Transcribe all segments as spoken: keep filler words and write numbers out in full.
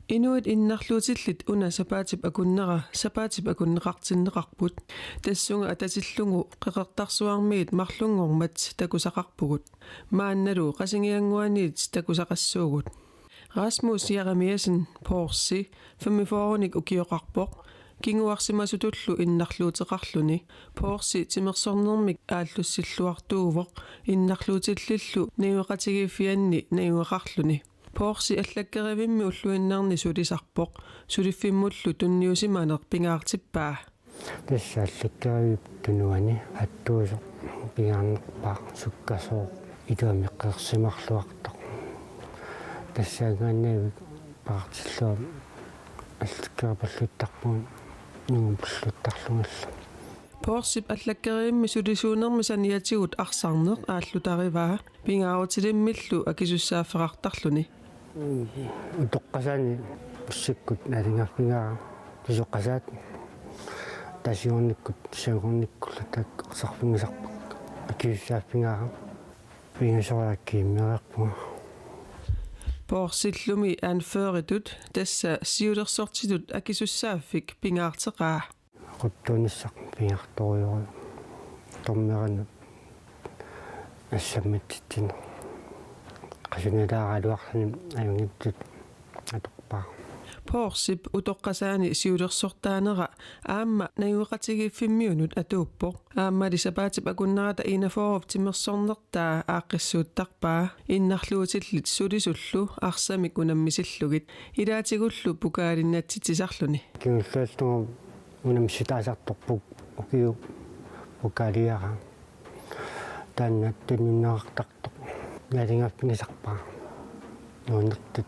Inuit innarluutillit una sapaatip akunnera sapaatip akunneqartinneqarput. Tassunga atatillugu Qeqertarsuarmiit marlunngormat takusaqarpugut. Maannalu Qasigiannguaniit takusaqassuugut. Rasmus Jeremiassen, Porsi, femogfyrrenik ukioqarpoq, kinguarsimasutullu innarluuteqarluni. Porsi timersornermik aallussilluartuuvoq innarluutillillu najugaqatigiiffianni najugaqarluni. Porsi allakkerivimmik ulluinnarni sulisarpoq, suliffimmullu tunniusimaneq pingaartippaa. Tassa allakkeriviup tunuani attuusoq pingaarnerpaaq sukkasoq iluamik qeqersimarluartoq. Tassaanngaanniit paartillua allakkeripalluttarpunga nungupalluttarlungallu. Porsip allakkerivimmi sulisuunermi saniatigut arsarneq aallutarivaa pingaarutilimmillu akisussaaffeqartarluni. Utoqqasaani ussikkut nalingaaffigaara, pisoqqasaat tasiornikkut siangornikkullu taakku arsarfigisarpakka, akisussaaffigaara, pingasoriarkiimmereerpunga. Porsillumi anføritut, tassa siulersortitut, akisussaaffik pingaarteqaa. Quttuunissaq pingaartorujorujoq. Dommerina assammatsitsineq. Qasunilaaraluarluni ajunngitsut atorpaa. Porsip utoqqasaani siulersortaanera aamma najugaqatigiiffimmiunut atuuppoq. Aammali sapaatip akunnerata enogfyrrep timersornertaa aaqqissuuttarpaa, innarluutillit sulisullu arsamik unammisillugit, ilaatigullu pokaalinnatsitsisarluni. Kingullerlugu unammissutaasartorput ukiup pokaaliara. Taanna tunniunneqartartoq nalingaaffigisarpara. Nuannertut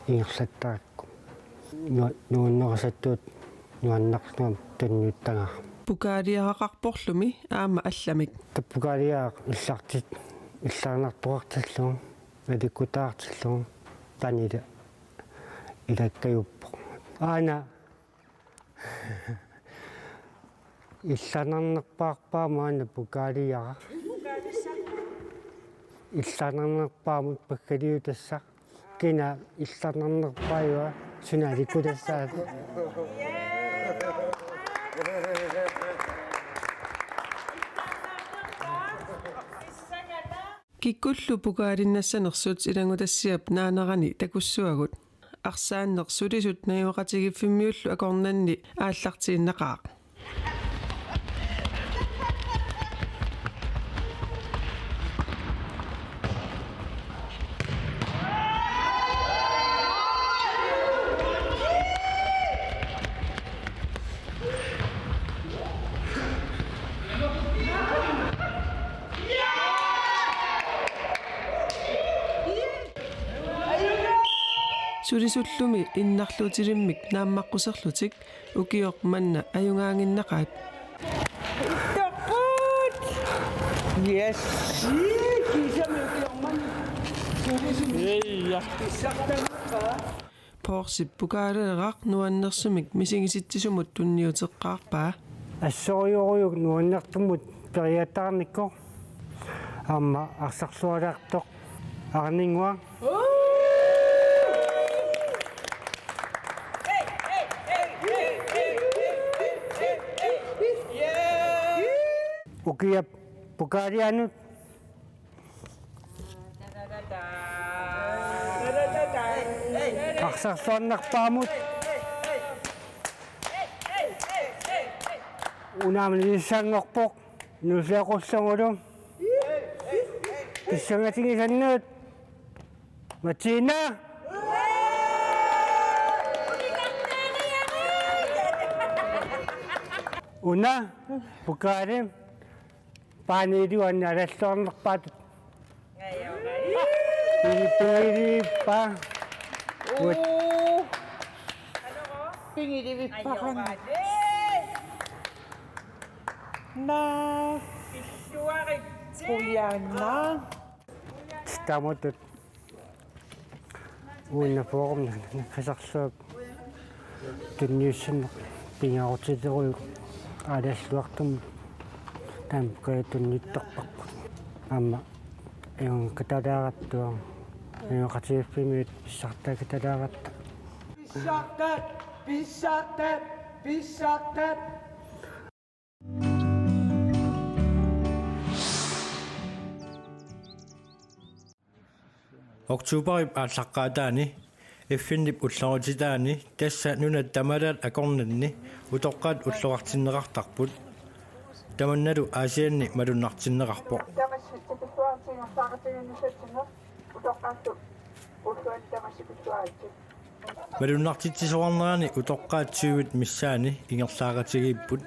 ingerlattarakku. Nu-, nuannerusatut nuannerlunga tunniuttagara. Pokaaliaraqarporlumi aamma allamik. Taava pokaaliaraq illartit, illarnartoqartillugu, alikkutaartillugu, taanna ila-, ilakkajuppoq. Aana illarnarnerpaarpaa maanna pokaaliaraq. Illarnarnerpaamut paggaliutassaq. Kina illarnarnerpaajua suna alikkutassaasoq. Kikkullu pokaalinnassanersut ilanngutassiap naanerani takussuagut. Arsaanneq sulisut najugaqatigiiffimmiullu akornanni aallartiinnaqaaq. Sulisullumi innarluutilimmik naammaqquserlutik ukioq manna ajugaaginnaqaat. Toqqut! Yes! Kiisami ukioq manna sulisut. Ei, ja. Pissartagaqaat. Porsip pokaaleeraq nuannersumik misigisitsisumut tunniuteqqaarpaa. Assorujussuaq nuannertumut periataarnikku aamma arsarlualaartoq Arninngua. Ukiap pokaalianut arsarluarnerpaamut. Unaammi ilissanngorpoq, inuusiaqqullugulu. Pissangatigisannut. Matina. Una pokaali paaniiluanni alalluarnerpaatut. Pingiliippa. Uu. Pingiliippa. Naa. Qujanaq. Taamatut. Uinnapoorumna qisarsuaq tunniussinneq pingaarutilerujuk aalaassuartumut taamaakkua tunniuttarparput. Aamma ajunngikkaluaratta, ajunngikkaluaratta pissartakkaluaratta. Pissartat, pissartat, pissartat. Oktoberip aallaqqaataani, F N-ip ullorutitaani, tassa nunat tamalaat akornanni utoqqaat ulloqartinneqartarput. Tamannalu Aasianni malunnartinneqarpoq. Malunnartitsisoqarnerani utoqqaat tyvit missaanni ingerlaaqatigiipput.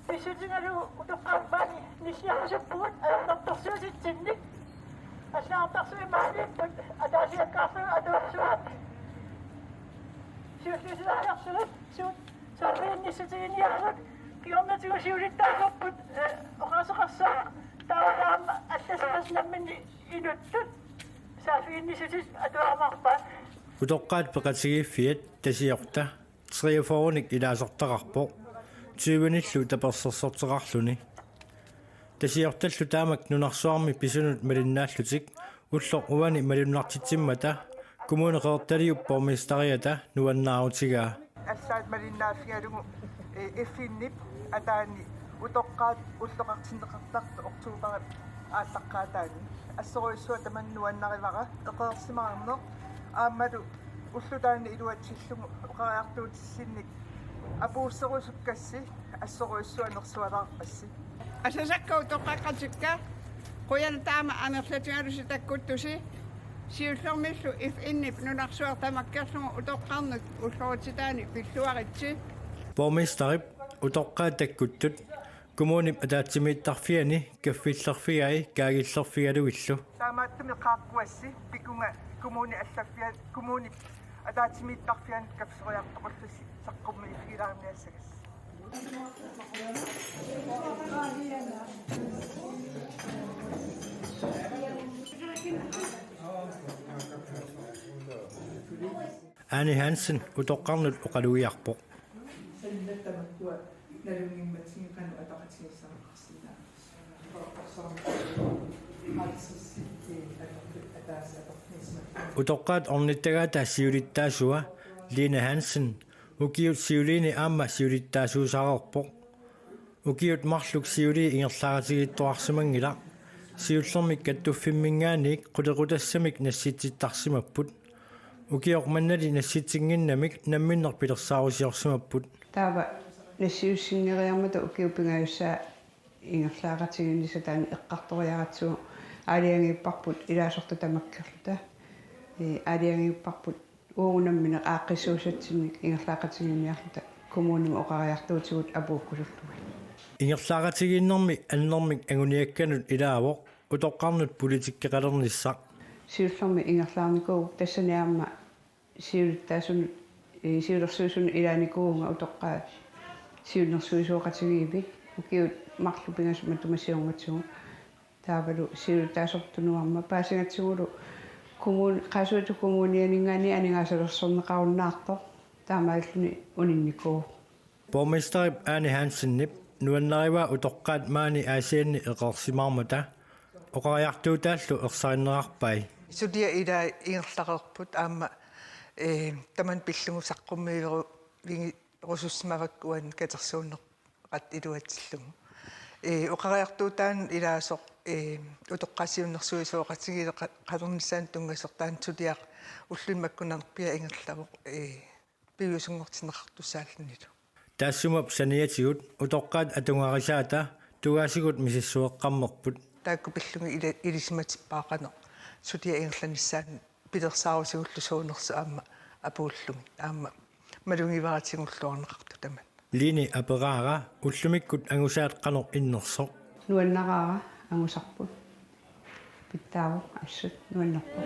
Pissutigalugu utoqqaat maani nissiarusuppugut ajornartorsiutitsinnik. Allagartarsuit maaniipput ataasiakkaarlugu atuarsuaat. Siulliusilaariarlugit suut saaffiginnissutiginiarlutik kingornatigut siulittaasarput, eh, oqaaseqassaaq taava aamma allassaqassaq namminneq inuttut saaffiginnissutit atuarumaarpaat. Utoqqaat peqatigiiffiat Tasiorta treogfyrrenik ilaasortaqarpoq, tyvenillu tapersersorteqarluni. Tasiortallu taamak nunarsuarmi pisunut malinnaallutik ulloq uani malunnartitsimmata Kommune Qeqertaliup borgmesteriata nuannaarutigaa. Allaat malinnaaffigalugu, eh, F N-ip ataani utoqqaat ulloqartinneqartartut oktoberip aallaqqaataani. Assorujussuaq tamanna nuannarivara eqeersimaarneq aammalu ulloq taanna iluatsillugu oqariartuutissinnik apuusserusukkassi assorujussuaq nersualaarpassi. Asasakka utoqqaqqatikka, qujanaq taama amerlatigalusi takkuttusi, siullermillu F N-ip nunarsuaq tamakkerlugu utoqqarnut ullorutitaani pilluaritsi. Borgmesterip utoqqaat takkuttut kommunip ataatsimiittarfiani kaffillerfigai kaagillerfigalugillu. Taamaattumik qaaqquassi pikunga kommuni allaffia-, kommunip ataatsimiittarfiani kaffisoriartoqarlusi saqqummiiffigilaarniassagassi. Ane Hansen utoqqarnut oqalugiarpoq. Utoqqaat ornittagaata siulittaasua Line Hansen ukiut siuliini aamma siulittaasuusareerpoq. Ukiut marluk siulii ingerlaaqatigiittoqarsimanngilaq. Siullermik kattuffimminngaanniit qulequtassamik nassitsittarsimapput. Ukioq mannali nassitsinnginnamik namminneq pilersaarusiorsimapput. Taava nassiussinngeriarmata ukiut pingajussaat ingerlaaqatigiinnissaq taanna eqqartoriaratsigu aalajangiupparput ilaasortat tamakkerluta. Ee, aalajangiupparput uagut namminneq aaqqissuussatsinnik ingerlaaqatigiinniarluta kommunimut oqariartuutigut apuukkusullugit. Ingerlaaqatigiinnermi annermik anguniakkanut ilaavoq utoqqarnut politikkeqalernissaq. Siullermik ingerlaarnikuuvugut tassani aamma siulittaasunut, ee, siulersuisunut ilaanikuuvunga utoqqaat siunnersuisoqatigiivi ukiut marluk pingasut matuma siornatigut. Taavalu siulittaasortut nuarma paasigatsigulu kommun-, Qaasuitsup Kommunianinngaanniit aningaasalersorneqarunnaartoq taamaalilluni uninnikuuvoq. Borgmesterip Ane Hansenip nuannarivaa utoqqaat maani Aasianni eqeersimaarmata oqariartuutaallu ersarinnerarpai. Suliaq ilaa ingerlareerput aamma, ee, tamanna pillugu saqqummiiveru-, vigi-, -rusussimavakka uani katersuunneqartut iluatsillugu. Ee, oqariartuutaanut ilaasoq, ee, utoqqaat siunnersuisoqatigiillu qa-, qalernissaanut tunngasoq taanna suliaq ulluni makkunarpiaq ingerlavoq, ee, piviusunngortinneqartussaallunilu. Taassuma saniatigut utoqqaat atugarisaata tungaasigut misissueqqammerput. Taakku pillugit ili-, ilisimatippaaqqaneq suliaq ingerlanissaanut pilersaarusigullu suunersoq aamma apuullugit aamma malugivara tigulluarneqartut tamanna. Line aperaara ullumikkut angusaat qanoq innersoq. Nuannaraara angusarput. Pitsaavoq assut nuannerpoq.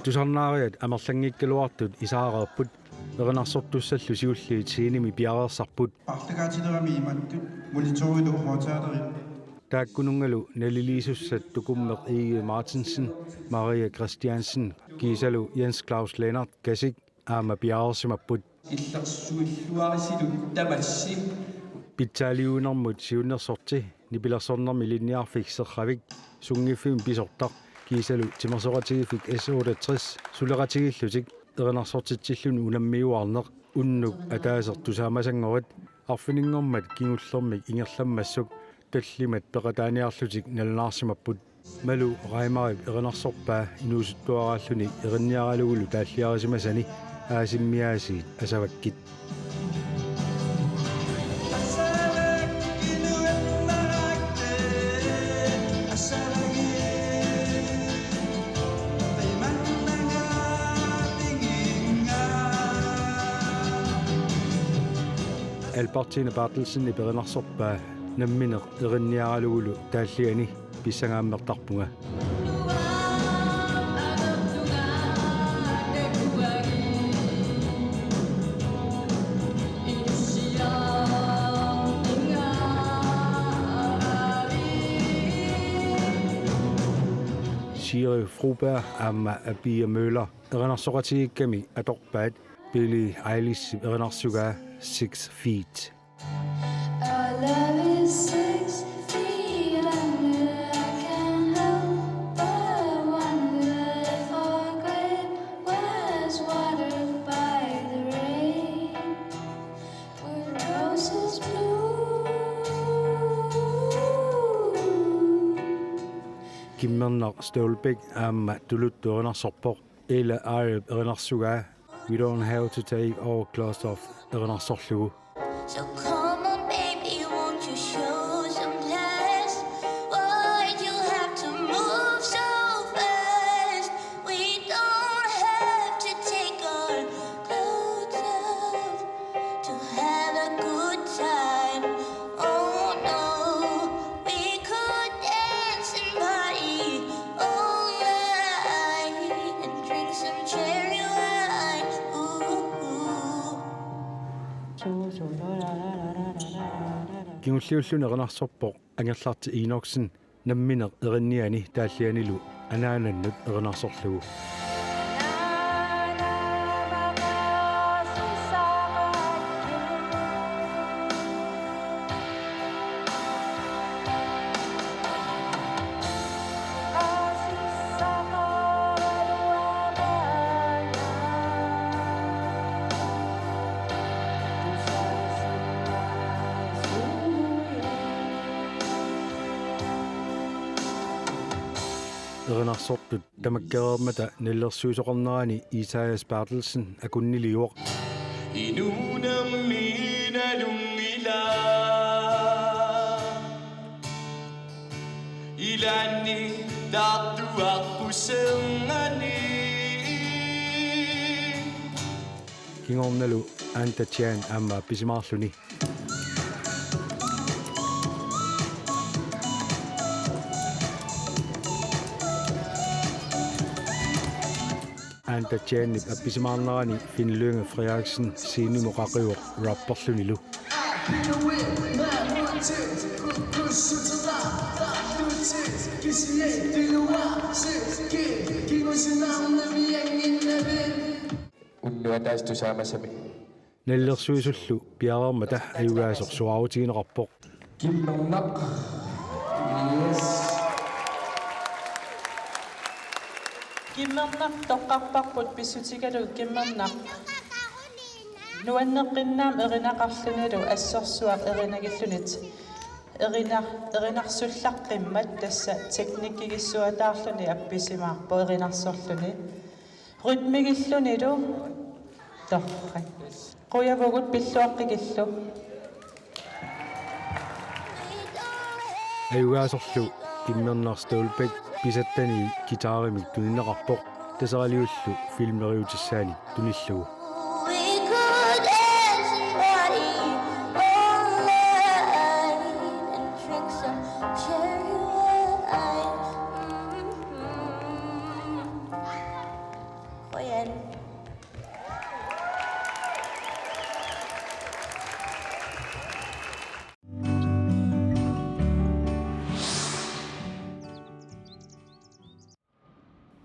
Tusarnaariat amerlanngikkaluartut isaareerput, erinarsortussallu siulliit scenemi piareersarput. Paarlakaatilerami imattut monitorilu højttalerilu. Taakkununngalu naliliisussat Tukummeq Egede Martinsen, Maria Christiansen kiisalu Jens Claus Lennert Kasik aamma piareersimapput. Illersuilluarisilu tamassi. Pitsaaliuinermut siunnersorti, nipilersornermi ilinniarfik Serravik, sunngiffimmi pisortaq kiisalu timersoqatigiiffik S otteogtres suleqatigiillutik erinarsortitsilluni unammiuaarneq, unnuk ataaseq tusaamasanngorit, arfininngormat kingullermik ingerlammassuk tallimat peqataaniarlutik nalunaarsimapput. Malu Reimarip erinarsorpaa inuusuttuaraalluni erinniaralugulu taalliarisimasani Aasimmi aasiit asavakkit. Albertine Berthelsenip erinarsorpaa nammineq erinniaralugulu taalliani pissangaammertarpunga. Siri Froberg aamma Apia Møller erinarsoqatigiikkami atorpaat Billie Eiliship erinarsugaa Six Feet. Our love is six feet under. I can't help but wonder if our grave wears water by the rain. Were roses blue? Kimmernaq Støvlbæk aamma Tuluttu erinarsorpoq Ella Arep erinarsugaa We Don't Have to Take Our Clothes Off erinarsorlugu. So come on, baby, won't you show some class? Why'd you have to move so fast? We don't have to take our clothes off to have a good time. Oh no, we could dance and party all night and drink some cherry wine. Ooh, ooh. Kingulliulluni erinarsorpoq Angerlarti Enoksen nammineq erinniani taallianilu Anaanannut erinarsorlugu. Erinarsortut tamakkereermata nalilersuisoqarnerani Isaias Berthelsen akunniliuvoq. Inuunermi nalunngilaa. Ilaanni taartuarput seernani. Kingornalu Anda Chan aamma appisimaarluni. Anda Chanip appisimaarnerani Finn Lynge Frederiksen scenemut qaqivoq rapperlunilu. Unnuaq ataaseq tusaamasami. Nalilersuisullu piareermata ajugaasoq suaarutigineqarpoq. Kimmernaq. Yes. Kimmernaq toqqarparput pissutigalugu Kimmernaq. Nuanneqqinnaamik erinaqarlunilu assorsuaq erinagilluni. Erinar-, erinarsullaqqimmat tassa teknikkigissuataarluni appisimaarpoq erinarsorluni. Rytmigillunilu torrak. Qujavugut pilluaqqigillu. Ajugaasorlu Kimmernaq Støvlbæk pisattani guitarimik tunineqarpoq Taseraliullu filmeriutissaanik tunillugu. We could dance and party all night and drink some cherry wine. Mm-hmm.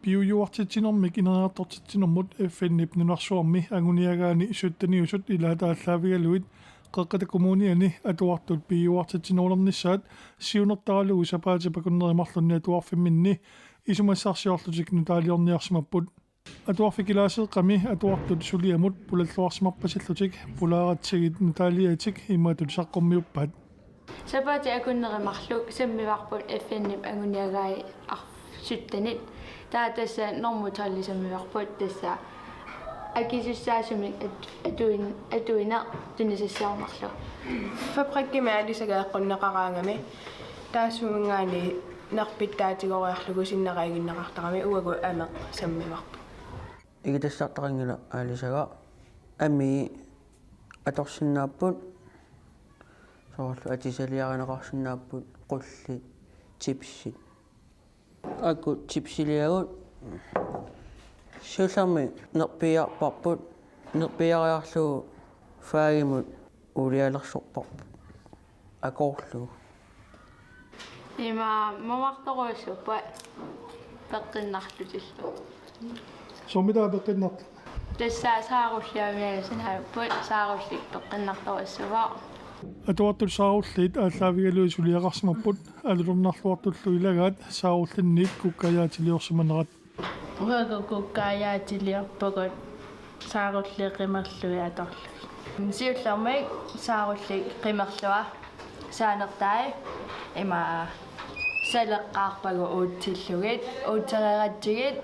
Piujuartitsinermik ineriartortitsinermut F N-ip nunarsuarmi anguniagaani sytteniusut ilaat aallaavigalugit Qeqqata Kommuniani atuartut piujuartitsinerulernissaat siunertaralugu sapaatip akunneri marlunni atuarfimminni isumassarsiorlutik nutaaliorniarsimapput. Atuarfik Ilaaseeqqami atuartut suliamut pulalluarsimarpasillutik pulaaratsigit nutaaliatik imatut saqqummiuppaat. Sapaatip akunneri marluk sammivarput F N-ip anguniagai arf-, syttenit. Taava tassa normu tolv sammivarput, tassa akisussaasumik at-, atuin-, atuineq tunisassiornerlu. Fabrikkimi aalisagaq eqqunneqaraangami, taassuminngaanniit nerpittaatigoriarlugu sinnera iginneqartarami, uagut ameq sammivarput. Ikitassartaqanngilaq aalisagaq, amii atorsinnaapput, soorlu atisaliarineqarsinnaapput, qullit, chipsit. Akut chipsiliagut siullermik nerpiarparput, nerpiariarlugu fagimut uulialersorparput akoorlugu. Ima mamartorujussuupput peqqinnarlutillu. Soormitaava peqqinnartut? Tassa saarulliit aamiaasinaaput, saarulliit peqqinnartorujussuuvoq. Atuartut saarulliit aallaavigalugit suliaqarsimapput, alutornarluartullu ilagaat saarullinniit kukkajaatiliorsimanerat. Uagut kukkajaatiliorpugut saarulliit qimerlugit atorlugit. Siullermik saarulliit qimerlugit saanertai ima saleqqaarpagut uutsillugit, uutsereeratsigit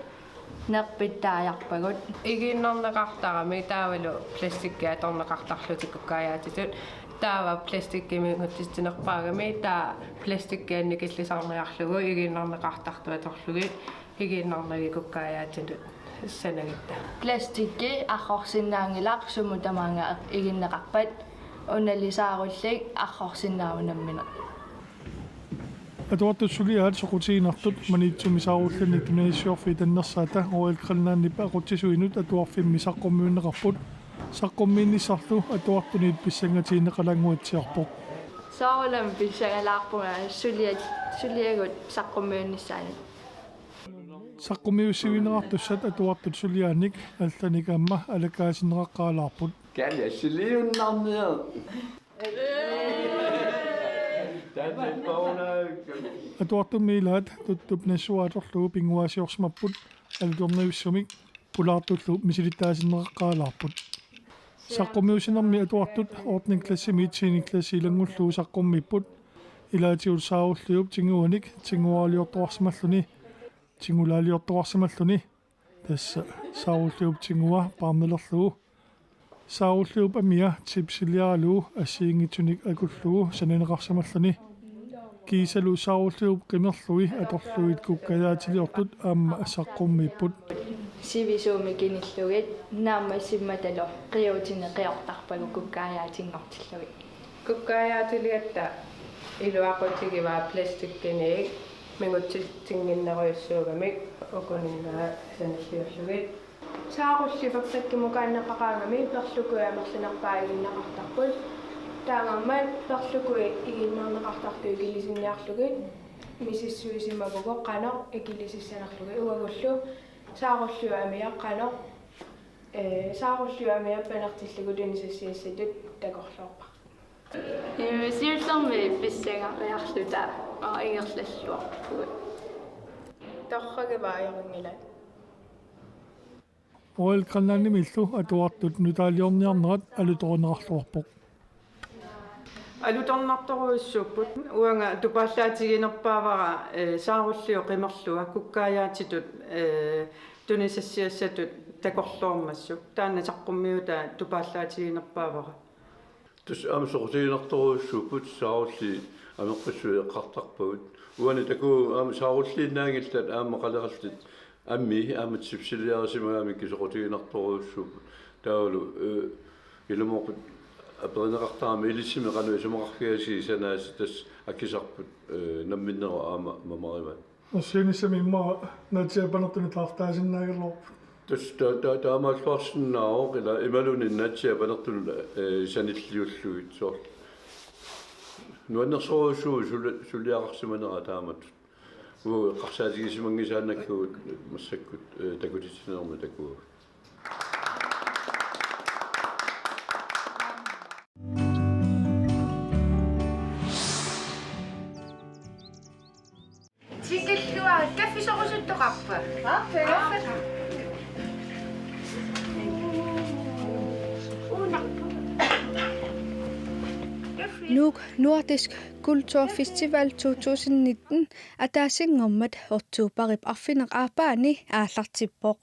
nerpittaajarpagut. Igiinnarneqartarami taavalu plastikki atorneqartarlutik kukkajaatitut. Taava plastikkimi mingutsitsinerpaagami, taava plastikki annikillisarniarlugu igiinnarneqartartut atorlugit igiinnarnagit kukkajaatitut sanagitta. Plastikki arrorsinnaanngilaq sumut tamaanga iginneqarpat, unali saarullik arrorsinnaavoq nammineq. Atuartut suliaat soqutiginartut Maniitsumi saarullinnik tunisassiorfiit annersaata Royal Greenlandip aqutsisuinut atuarfimmi saqqummiunneqarput. Saqqummiinnissarlu atuartunit pissangatigineqalaannguatsiarpoq. Soorunami pissangalaarpunga suliat-, suliagut saqqummiunnissaannik. Saqqummiussivigineqartussat atuartut suliaannik allanik aamma alakkaatinneqaqqaalaarput. Kali assiliunnarniaq. Atuartummi ilaat tuttup nassua atorlugu pinnguaasiorsimapput alutornavissumik, pulaartullu misilittaatinneqaqqaalaarput. Saqqummiussinermi atuartut ottende klassimiit tiende klassi ilanngullugu saqqummiipput. Ilaatigut saarulliup tinguanik tinguaaliortoqarsimalluni, tingulaaliortoqarsimalluni. Tassa saarulliup tingua paarnalerlugu, saarulliup amia chipsiliaralugu assigiinngitsunik akullugu sananeqarsimalluni. Kiisalu saarulliup qimerlui atorlugit kukkajaatiliortut aamma saqqummiipput. Sivisuumik kinillugit naammassimmatalu qiuutinik qiortarpagut kukkajaatinngortillugit. Kukkajaatiligatta iluaqutigivaa plastikkinik mingutsitsinnginnerujussuugamik ukuninnga sanilliullugit. Saarulliit fabrikkimukaanneqaraangami perlukui amerlanerpaat iginneqartarput. Taamaammat perlukui igiinnarneqartartut ikilisinniarlugit misissuisimavugut qanoq ikilisissanerlugit, uagullu saarulliup amia qanoq, ee, saarulliup amia panertillugu tunisassiassatut takorloorpara. Ee, siullermik pissangariarluta, aa, ingerlalluarpugut. Torragivaa ajorinngilaa. Royal Greenlandimillu atuartut nutaaliorniarnerat alutorineqarluarpoq. Alutornartorujussuupput. Uanga tupaallaatiginerpaavara, ee, saarulliup qimerlua kukkajaatitut, ee, tunisassiassatut takorloormassuk. Taanna saqqummiutaa tupaallaatiginerpaavara. Tassa aamma soqutiginartorujussuupput, saarulliit ameqqissuit eqqartarpagut. Uani takuuk aamma saarulliinnaanngillat aamma qalerallit ammii aamma chipsiliarisimagamikkit soqutiginartorujussuupput. Taavalu, ee, ilumoorpoq aperineqartarami ilisimi qanoq isumaqarfigasigit sanaasa, tassa akisarput, ee, namminnerup aamma mamarivaat. Assigiinngissami immaqa naatsiiapanertuni taartaasinnaagilaarput. Tassa ta-, ta-, taamaalluarsinnaavoq ila imaluunniit naatsiiapanertut, ee, sanilliullugit soorlu. Nuannersorujussuuvoq suli-, suliaqarsimanera taamatut. Uu, eqqarsaatigisimanngitsoornagit massakkut, eh, takutitsinermi takuuk. Tikilluarit kaffisorusuttoqarpa? Aappi. Nuuk Nordisk Kulturfestival to tusind nitten ataasinngormat oktobarip arfineq-aappaani aallartippoq.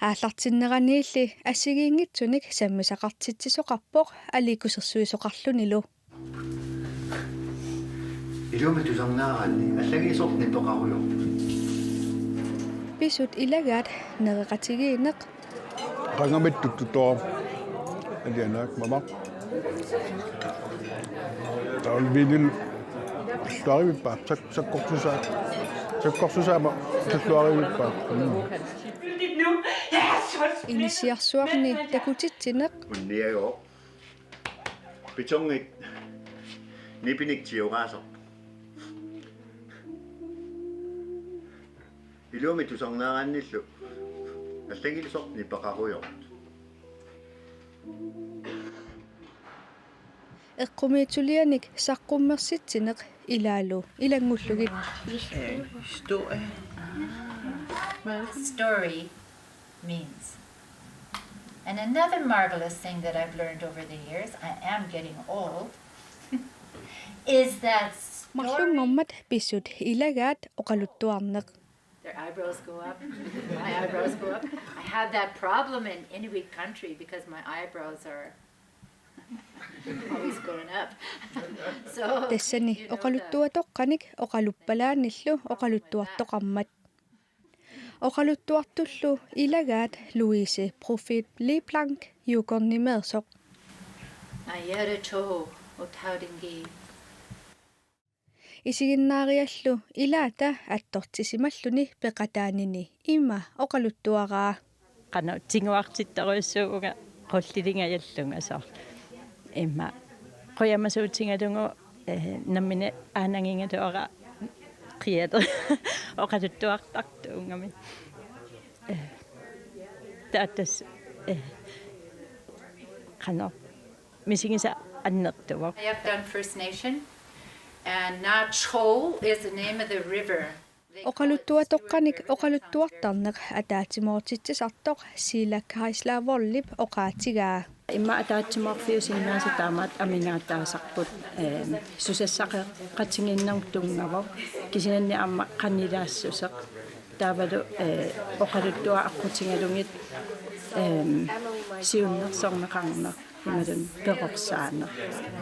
Aallartinneraniilli assigiinngitsunik sammisaqartitsisoqarpoq aliikkusersuisoqarlunilu. Ilumut tusarnaaraanni allagiisorneq peqarujoq. Pisut ilagaat nereqatigiinneq. Qangamit tuttutoq. Alianaak mamaq. Taulviilin. Tuarivippaa sak-, sakkorsusaa. Sakkorsusaama tuarivippaa. Mm. Inissiarsuarni takutitsineq. Unniagooq. Pitungit nipinik tioraasoq. Ilumut tusarnaaraannillu allagiisorneq peqarujoq. Eqqumiitsulianik saqqummersitsineq ilaalu ilanngullugit. Story means. And another marvelous thing that I've learned over the years, I am getting old, is that story. Marlunngormat pisut ilagaat oqaluttuarneq. Their eyebrows go up. My eyebrows go up. I have that problem in Inuit country because my eyebrows are always going up. So, tassani you know, the oqaluttuatoqqanik oqaluppalaanillu oqaluttuartoqarmat. Oqaluttuartullu ilagaat Louise Profit Leblanc Yukon-imeersoq. Ayera to otauringi. Isiginnaariallu ilaata attortissimalluni peqataanini ima oqaluttuaraa. Qanoq tiguartittorujussuuvunga qullilingajallunnga soorlu. Ima qujamasuutigalugu, eh, nammineq aanagigaluara qialu oqaluttuartartuugami. Eh, taava tassa, eh, qanoq misigisaq annertuvoq. I have done First Nation, and Naa Cho is the name of the river. Oqaluttuatoqqanik oqaluttuartarneq ataatsimoortitsisartoq Siila Kaisla Vollip oqaatigaa. Ima ataatsimoorfiusinnaasut taamaattut amigaataasarput, eh, susassaqeqatigiinnermut tunngavoq, kisianni aamma qanilaassuseq. Taavalu, eh, oqaluttuaq aqqutigalugit, eh, siunnersorneqarneq imaluunniit perorsaaneq.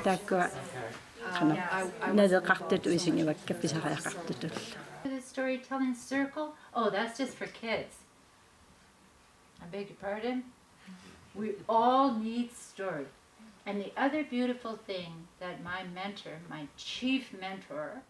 Taakkua qanoq naleqartutut isigivakka pisariaqartutullu. The storytelling circle? Oh, that's just for kids. I beg your pardon? We all need story. And the other beautiful thing that my mentor, my chief mentor,